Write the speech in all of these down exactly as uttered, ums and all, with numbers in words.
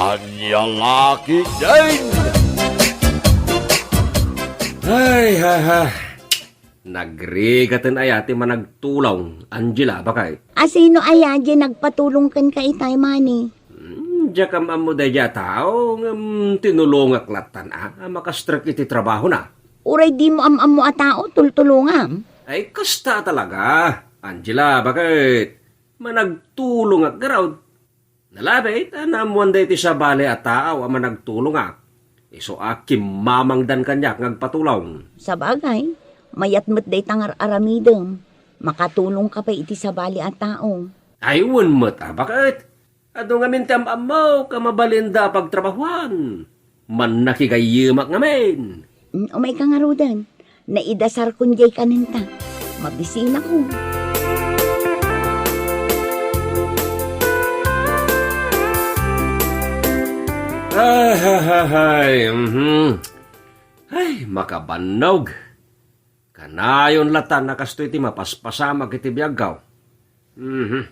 Ania la ketdin? Ay, ha, ha. Nagrigaten aya ti managtulong, Angela, baket? A, sino aya diay nagpatulong kenka itay, Manny? Hmm, diak am-ammo daydiay a tao, ngem tinulongak lattan a, a makastrek iti trabahona. Uray dimo am-ammo a tao, tultulongam? Ay, kasta talaga, Angela, baket? Managtulongak ngarud. Nalabit a naammoan daytoy sabali a tao a managtulongak, isu a kimmamangdan kaniak nga agpatulong. Sabagay, mayat met dayta nga ar-aramidem. Makatulongka pay iti sabali a tao. Ay, wen met a, baket? Adu ngamin ti am-ammok a mabalinda a pagtrabahoan. Mannakigayyemak ngamin. Mm, umayka ngaruden. Naidasarkon diay kanenta. Mabisinakon. Ay, ay, ay, ay, mhm. Ay, makabannog. Kanayon lattan a kastoy ti mapaspasamak iti biagko. Mhm.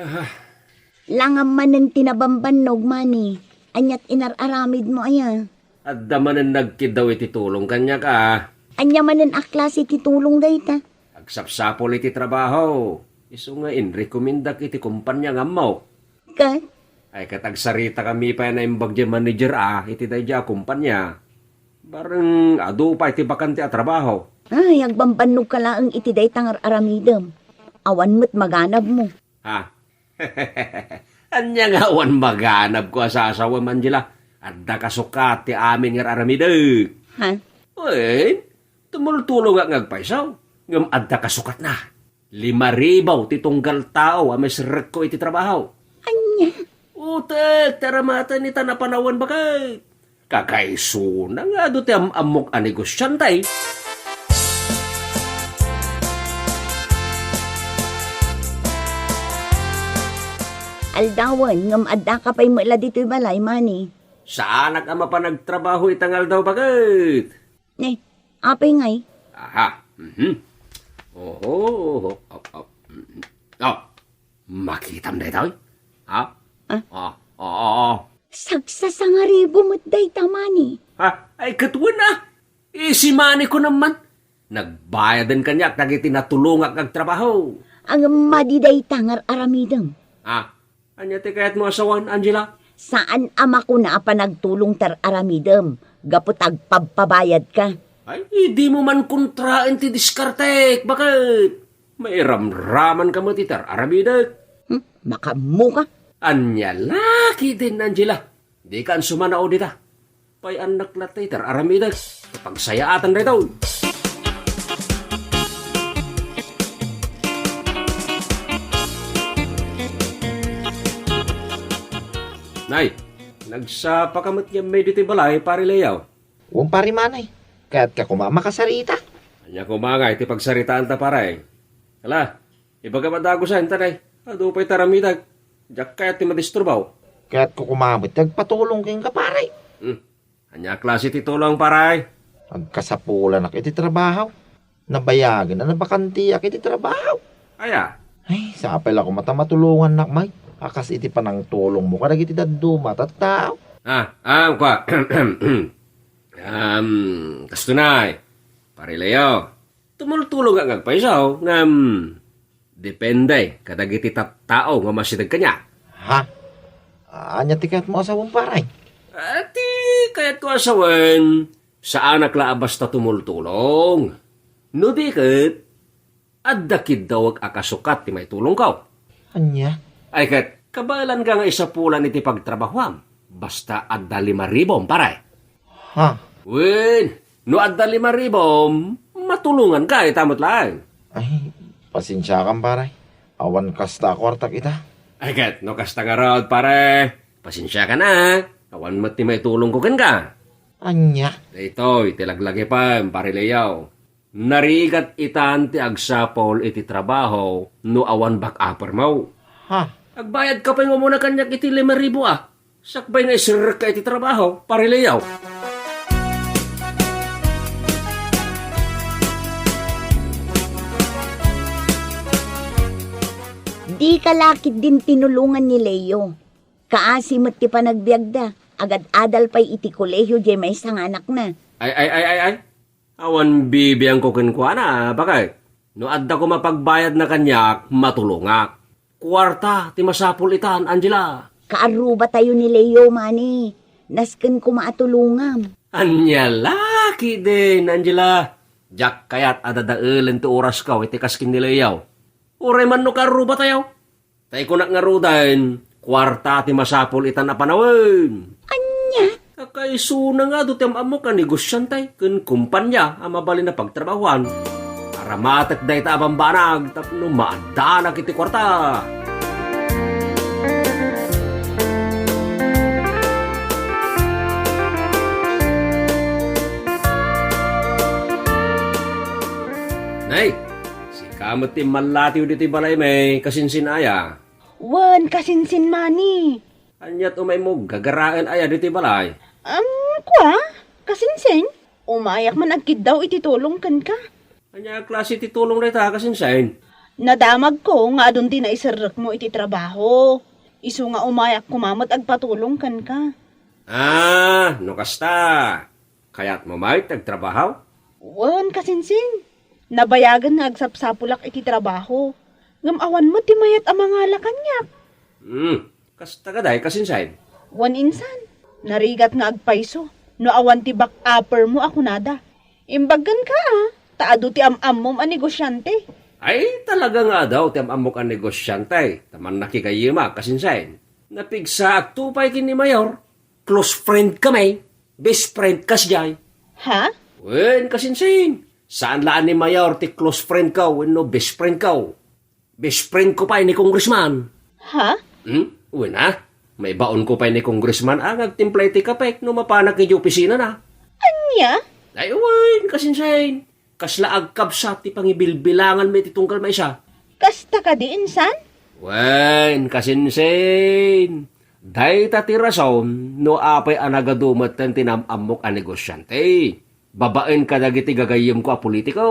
Aha. Langam manen ti nabambannog, Manny. Ania ti inar-aramidmo aya? Adda manen nagkiddaw iti tulong kaniak a. Ania manen a klase ti tulong dayta? Agsapsapul iti trabaho. Isu nga inrekomendak iti kompania nga ammok. Ket? Ay, ket agsaritakami pay a naimbag diay manager a iti daydiay a kompania. Bareng adu pay ti bakante a trabaho. Ay, agbambannogka laeng iti dayta nga ar-aramidem. Awan met maganabmo. Ha? Ania nga awan maganabko a sasawem, Angela? Adda kasukat ti amin nga ar-aramidek. Ha? Wen, tumultulongak nga agpayso, ngem adda kasukatna. Lima ribu ti tunggal tao a maisrekko iti trabaho. Ania? Utek, ti aramaten ita napanawen, baket. Kakaisuna nga adu ti am-ammok a negosiante. Aldawen, ngem addaka pay met la ditoy balay, Manny. Saanak a mapan agtrabaho ita nga aldaw, baket. Ne, apay ngay? Aha. Mhm. Oho, oho. Op, op. Mhm. Oh, makitam daytoy? Ha? Ah? Ah, ah, ah. Sagsasangaribu met dayta, Manny. Ha? Ay, ket wen a. Isi Manny ko naman. Nagbayaden kaniak dagiti natulongak nga agtrabaho. Ngem madi dayta nga ar-aramidem. Ah, ania ti kayatmo a sawen, Angela? Saan a makuna a panagtulong ti ar-aramidem gapu ta agpabpabayadka. Ay, dimo man kontraen ti diskartek, baket? Mairamramanka met iti ar-aramidek. Hmm, makaammoka. Ania la ketdin, Angela? Dikan sumanao dita. Pay-annak latta iti ar-aramidek. Pagsayaatan daytoy. Nay, nagsapaka met ngem ditoy balay, Pare Leo? Wen, Pare Manny. Kayatka koma a makasarita. Ania koma ngay ti pagsaritaanta, pare? Ala, ibagam a dagusen, ta nay, adu pay ti aramidek. Diak kayat ti madisturbo. Kayatko koma met ti agpatulong kenka, pare. Hmm. Ania a klase ti tulong, pare? Agkasapulanak iti trabaho. Nabayagen a nabakantiak iti trabaho. Aya? Ay, sapay la koma ta matulongannak met a kas iti panangtulongmo kadagiti dadduma a tattao. Ah, ah, kua. Um, kasto nay, Pare Leo, tumultulongak nga agpayso, ngem depende kadagiti tattao nga umasideg kaniak. Ha? Ania ti kayatmo a sawen, pare? Ah, ti kayatko a sawen, saanak la a basta tumultulong. No di ket, adda kiddawek a kasukat ti maitulongko. Ania? Ay ket, kabaelanka nga isapulan iti pagtrabahoam, basta adda lima ribom, pare. Ha? Wen, no adda lima ribom, matulonganka ita met laeng. Ay, pasensiakan, pare. Awan kasta a kuartak ita. Ay ket, no kasta ngarud, pare, pasensiakan a. Awan met ti maitulongko kenka. Ania? Daytoy ti laglagipem, Pare Leo. Narigat itan ti agsapul iti trabaho no awan back upper mo. Ha? Agbayadka pay nga umuna kaniak iti lima ribu a. Sakbay nga iserrekka iti trabaho, Pare Leo. Dika la ketdin tinulongan ni Leo. Kaasi met ti panagbiagda. Agad-adal pay iti kolehio diay maysa nga anakna. Ay, ay, ay, ay, ay. Awan bibiangko kenkuana, bakay. No adda koma pagbayadna kaniak, matulongak. Kuarta ti masapul itan, Angela. Kaarrubatayo ni Leo, mani. Nasken koma a tulongam. Ania la ketdin, Angela. Diak kayat a dadaelen ti orasko iti kas ken ni Leo. Uray man no kaarrubatayo. Ta ikunak ngaruden, kuarta ti masapul itan a panawen. Ania? Kakaisuna nga adu ti am-ammok a negosiante ken kompania a mabalin a pagtrabahuan. Aramatek dayta a bambanag tapno maaddanak iti kuarta. Nay, sika met ti mallatiw ditoy balaymi, kasinsin aya? Wen, kasinsin mani. Aniat umaymo gagaraen aya ditoy balay? Am, kua, kasinsin? Umayak man agkiddaw iti tulong kenka. Ania a klase ti tulong dayta, kasinsin? Nadamagko nga adun ti naiserrekmo iti trabaho. Isu nga umayak koma met agpatulong kenka. Ah, no kasta. Kayatmo met ti agtrabaho? Wen, kasinsin. Nabayagen nga agsapsapulak iti trabaho. Ngem awan met ti mayat a mangala kaniak. Hmm, kasta kadi, kasinsin? Wen, insan. Narigat nga agpayso no awan ti back upper mo a kunada. Imbag kenka, a, ta adu ti am-ammom a negosiante. Ay, talaga nga adu ti am-ammok a negosiante. Ta mannakigayyemak, kasinsin. Napigsaakto pay ken ni Mayor. Close friend kami. Best friend kas jay. Ha? Wen, kasinsin. Saan la a ni Mayor ti close friend ko wenno best friend ko. Best friend ko pay ni Congressman. Ha? Hmm? Wen, a? Maibaon ko pay ni Congressman a nga agtimpla iti kapek no mapanak iti opisina na. Ania? Ay, wen, kasinsin. Kasla agkabsat ti pangibilbilanganmi iti tunggal maysa. Kasta kadi, insan? Wen, kasinsin. Dayta ti rason no apay a nagadu metten ti nam-ammok a negosiante. Babaen kadagiti gagayyemko a politiko.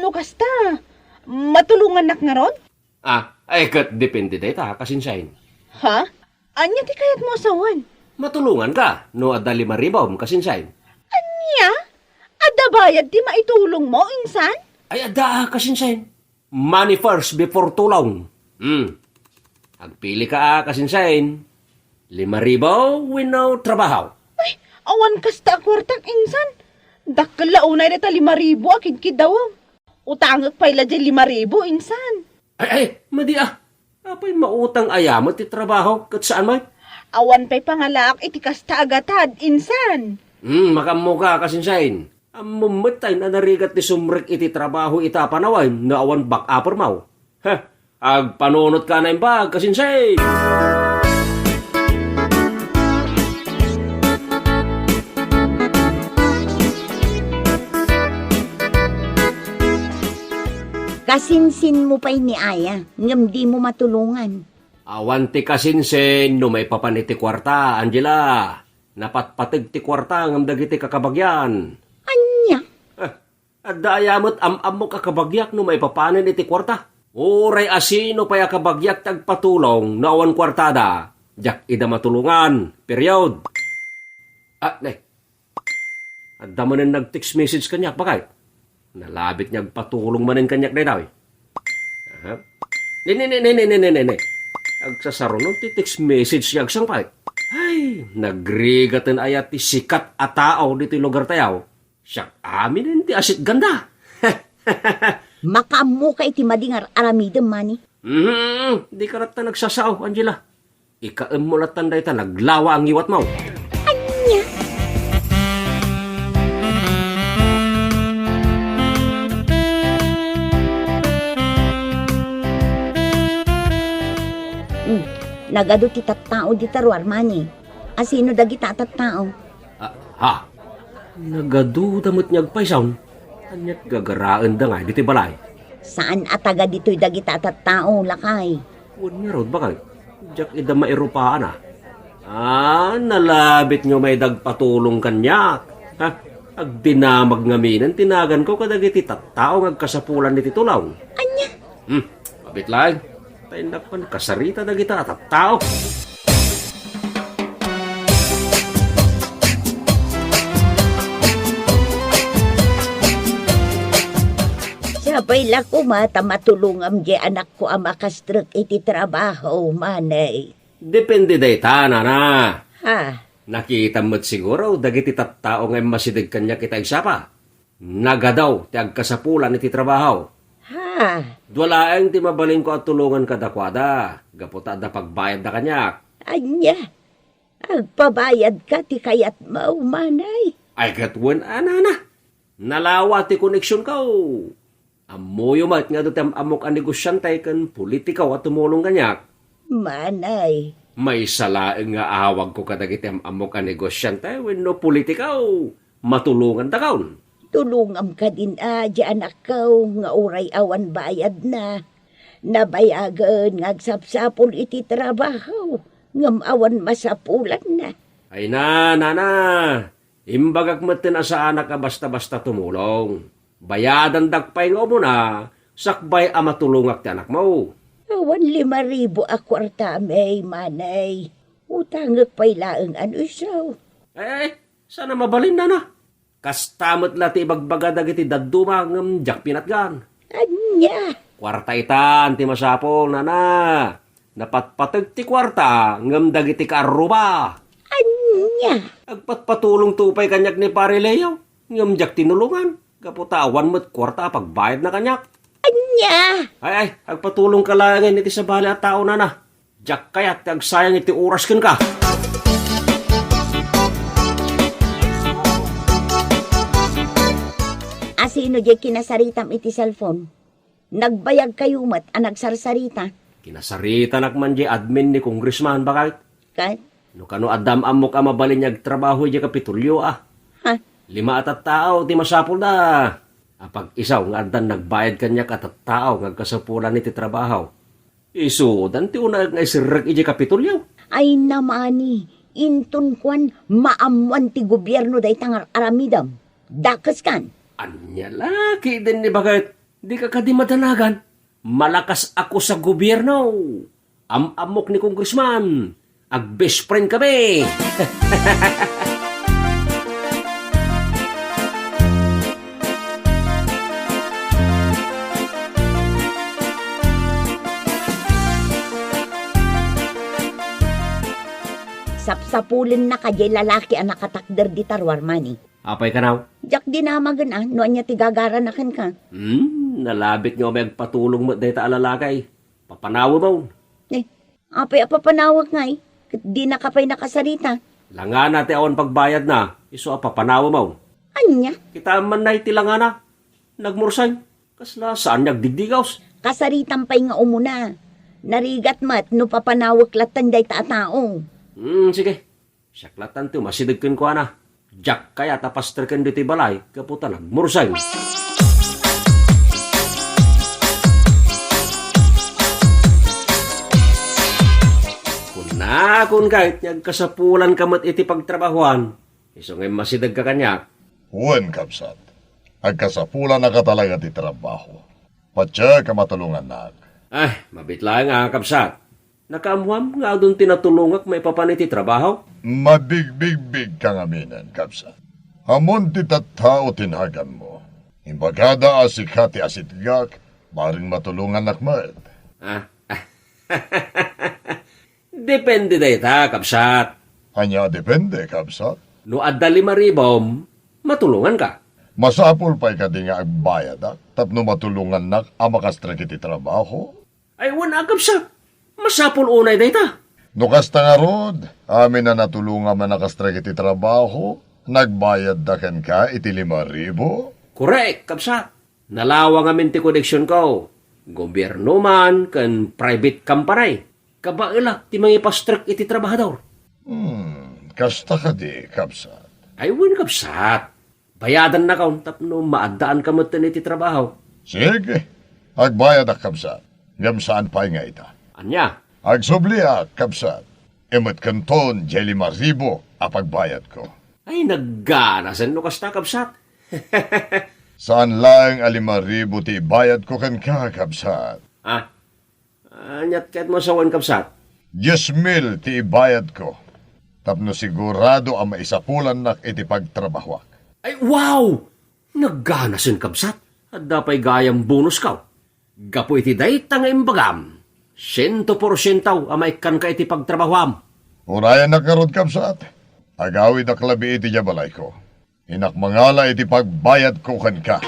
No kasta, matulongannak ngarud? Ah, ay, ket depende dayta, kasinsin. Ha? Ania ti kayatmo a sawen? Matulonganka no adda lima ribom, kasinsin. Ania? Adda bayad ti maitulongmo, insan? Ay, adda, kasinsin. Money first before tulong. Hmm. Agpilika, kasinsin. Lima ribu wenno trabaho? Ay, awan kasta a kuartak, insan. Dakkel la unay dayta lima ribu a kidkiddawem. Utangek pay la diay lima ribu, insan. Ay, ay, madi a. Apay mautang aya met ti trabaho ket saan met? Awan pay pangalaak iti kasta a gatad, insan. Hmm, makaammoka, kasinsin. Ammom met a narigat ti sumrek iti trabaho ita a panawen no awan back upper mo. Heh, agpanunotka a naimbag, kasinsin! Kasinsinmo pay ni aya, ngem dimo matulongan. Awan ti kasinsin no maipapan iti kuarta, Angela. Napatpateg ti kuarta ngem dagiti kakabagian. Ania? Eh, adda aya met am-ammok a kabagiak no maipapanen iti kuarta? Uray a sino pay a kabagiak ti agpatulong no awan kuartada, diak ida matulongan. Period. Ah, ne. Adda manen nag-text message kaniak, bakay? Nalabit nga agpatulong manen kaniak daytoy. Aha. Ne, ne, ne. Agsasaruno ti text message nga agsangpay. Ay, nagrigaten aya ti sikat a tao ditoy lugar tayo. Siak aminen ti asitganda. Makaammoka iti madi nga ar-aramidem, mani. Mhm, di ka latta nagsasao, Angela. Ikaemmo lattan dayta naglawa a ngiwatmo. Ania? Hmm, nagadu ti tattao dita ruar, mani. Asino dagita a tattao? Ah, ha? Nagaduda met nga agpayso. Aniat gagaraenda nga diti balay? Saan a taga ditoy dagita a tattao, lakay? Wen ngarud, bakay? Diak ida mairupaana. Ah, nalabit nga may dagpatulong kaniak. Ha? Agdinamag ngaminen ti naganko kadagiti tattao nga agkasapulan iti tulong. Ania? Hmm, mabit laeng. Ta innak man kasarita dagita a tattao. Apay la koma ta matulongam diay anakko a makastrek iti trabaho, manay? Depende dayta, nana. Ha? Nakitam met siguro dagiti tattao nga immasideg kaniak ita agsapa. Nagadaw ti agkasapulan iti trabaho. Ha? Dua laeng ti mabalinko a tulongan kadakuada, gapu ta adda pagbayadda kaniak. Ania? Agpabayadka ti kayatmo, manay? Ay, ket wen a, nana. Nalawa ti koneksionko. Ammoyo met nga adu ti am-ammok a negosiante ken politiko a tumulong kaniak. Manay. Maysa laeng nga awagko kadagiti am-ammok a negosiante wenno politiko. Matulongandakon. Tulongam kadin a, diay anakko, nga uray awan bayadna. Nabayagen nga agsapsapul iti trabaho, ngem awan masapulanna. Ay na, nana, imbagak metten a saanak a basta-basta tumulong. Bayadandak pay nga umuna, sakbay a matulongak ti anakmo. Awan lima ribu a kuarta, manay. Utangek pay laeng a no isu. Ay, ay, saan a mabalin, nana. Kasta met la ti ibagbaga dagiti dadduma ngem diak pinatgan. Ania? Kuarta itan ti masapul, nana. Napatpateg ti kuarta ngem dagiti kaarruba. Ania? Agpatpatulongto pay kaniak ni Pare Leo ngem diak tinulongan gapu ta awan met kuarta a pagbayadna kaniak. Ania? Ay, ay, agpatulongka laengen iti sabali a tao, nana. Diak kayat ti agsayang iti oras kenka. Asino diay kinasaritam iti cellphone? Nagbayagkayo met a nagsarsarita. Kinasaritanak man diay admin ni Congressman, baket. Ket? No kano adda am-ammok a mabalin nga agtrabaho idiay Kapitolyo, a. Ha? Lima a tattao ti masapulda. Apag-isu nga addan nagbayad kaniak a tattao nga agkasapulan iti trabaho. Isudan ti unaek nga iserrek idiay Kapitolyo. Ay namani, inton kuan, maammoan ti gobierno dayta nga ar-aramidem. Dakeskan. Ania la ketdin ni baket, dika kadi madanagan. Malakas ako sa gobierno. Am-ammok ni Congressman. Ag-best friend kami. Sapsapulennaka diay lalaki a nakatakder dita ruar, manay. Apay kano? Diak dinamagen a no ania ti gagarana kenka. Hmm, nalabit nga umay agpatulong met dayta a lalaki. Papanawem. Eh, apay a papanawek ngay? Ket dinaka pay nakasarita. Langana ti awan pagbayadna, isu a papanawem. Ania? Kitaem man nay ti langana. Nagmurseng. Kasla saan nga agdigdigaws. Kasaritam pay nga umuna. Narigat met no papanawek latta dayta a tao. Hmm, sige. Siak latta ti umasideg kenkuana. Diak kayat a pastreken ditoy balay gapu ta nagmurseng. Kunakon kayat nga agkasapulanka met iti pagtrabahoan, isu nga immasidegka kaniak. Wen, kabsat. Agkasapulannaka talaga ti trabaho. Patiek a matulongannak. Ah, mabiit laeng a, kabsat. Nakaammoam nga adun ti natulongak maipapan iti trabaho? Mabigbigbigka ngaminen, kabsat. Ammon ti tattao ti naganmo. Imbagada a sika ti asitgak, bareng matulongannak met. Ah? Depende dayta, kabsat. Ania a depende, kabsat? No adda lima ribom, matulonganka. Masapul pay kadi nga agbayadak tapno matulongannak a makastrek iti trabaho? Ay, wen a, kabsat. Masapul unay dayta. No kasta ngarud, amin a natulongam a nakastrek iti trabaho, nagbayadda kenka iti lima ribu? Korek, kabsat. Nalawa ngamin ti koneksionko. Gobierno man ken private company. Kabaelak ti mangipastrek iti trabahador. Hmm, kasta kadi, kabsat? Ay, wen, kabsat. Bayadannakon tapno maaddaanka metten iti trabaho. Sige, agbayadak, kabsat. Ngem saan pay nga ita. Ania? Agsubliak, kabsat. Imetkenton diay lima ribu a pagbayadko. Ay, nagganasen no kasta, kabsat. Saan laeng a lima ribu ti ibayadko kenka, kabsat. Ah? Aniat ket masawen, kabsat? Dies mil ti ibayadko tapno sigurado a maisapulannak iti pagtrabahoak. Ay, wow! Nagganasen, kabsat. Adda pay gayam bonuskaw. Gapu iti dayta nga imbagam, siento porsiento a maikkanka iti pagtrabahoam. Urayannak ngarud, kabsat. Agawidak labi iti diay balayko. Innak mangala iti pagbayadko kenka.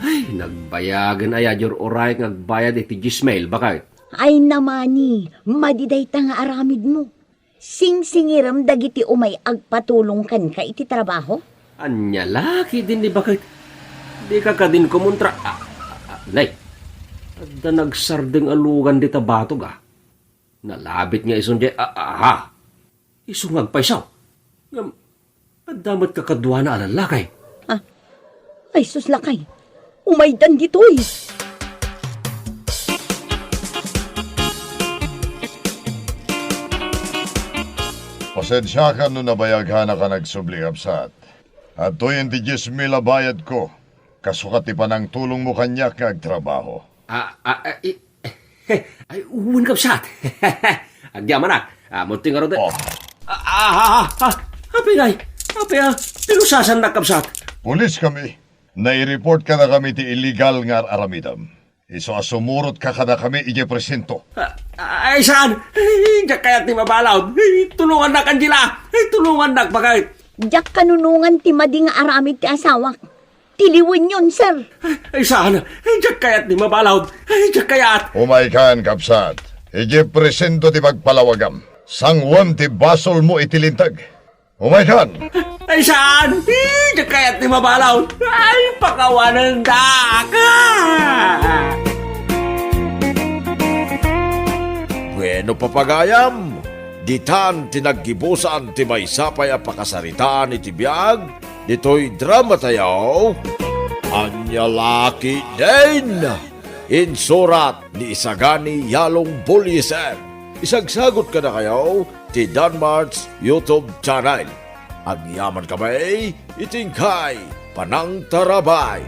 Ay, nagbayagen aya diay ur-urayek nga agbayad iti dies mil, baket? Ay namani, madi dayta nga aramidmo. Singsingirem dagiti umay agpatulong kenka iti trabaho? Ania la ketdin ni baket? Dika kadin kumontra. Ah, ah, ah, nay, adda nagsardeng a lugan dita batog, a. Nalabit nga isun diay, ah, aha. Isu nga agpayso. Ngem, adda met kakaduana a lallaki. Ah, ay sus, lakay. Umaydan ditoy. Pasensiakan no nabayagkanak a nagsubli, kabsat. Adtoyen ti dies mil a bayadko. Kasukat ti panangtulongmo kaniak nga agtrabaho. Ah, ah, ah, i-, ay, wen, kabsat. Agyamanak. Ah, munti ngarud. Oh. Ah, ah, ah, ah, ah, apay ngay? Apay, ah, pinusasannak, kabsat. Pulis kami. Naireport kadakami ti illegal nga ar-aramidem. Isu a sumurotka kadakami idiay presinto. Ah, ah, ay, saan? Ay, diak kayat ti mabalud. Ay, tulongannak, Angela. Ay, tulongannak, baket. Diak kanunongan ti madi nga aramid ti asawak. Tiliwenyon, sir. Ay, saan? Ay, diak kayat ti mabalud. Ay, diak kayat. Umaykan, kabsat. Idiay presinto ti pagpalawagam. Sangoem ti basolmo iti linteg. Umaykan. Ay, saan? Ay, diak kayat ti mabalud. Ay, pakawanendak. Bueno, papagayam, ditan ti naggibusan ti maysa pay a pakasaritaan iti biag ditoy dramatayo, Ania la ketdin? Insurat ni Isagani Yalong Bullieser. Isagsagut kadakayo ti Danmart's YouTube channel. Agyaman kami iti inkay panangtarabay.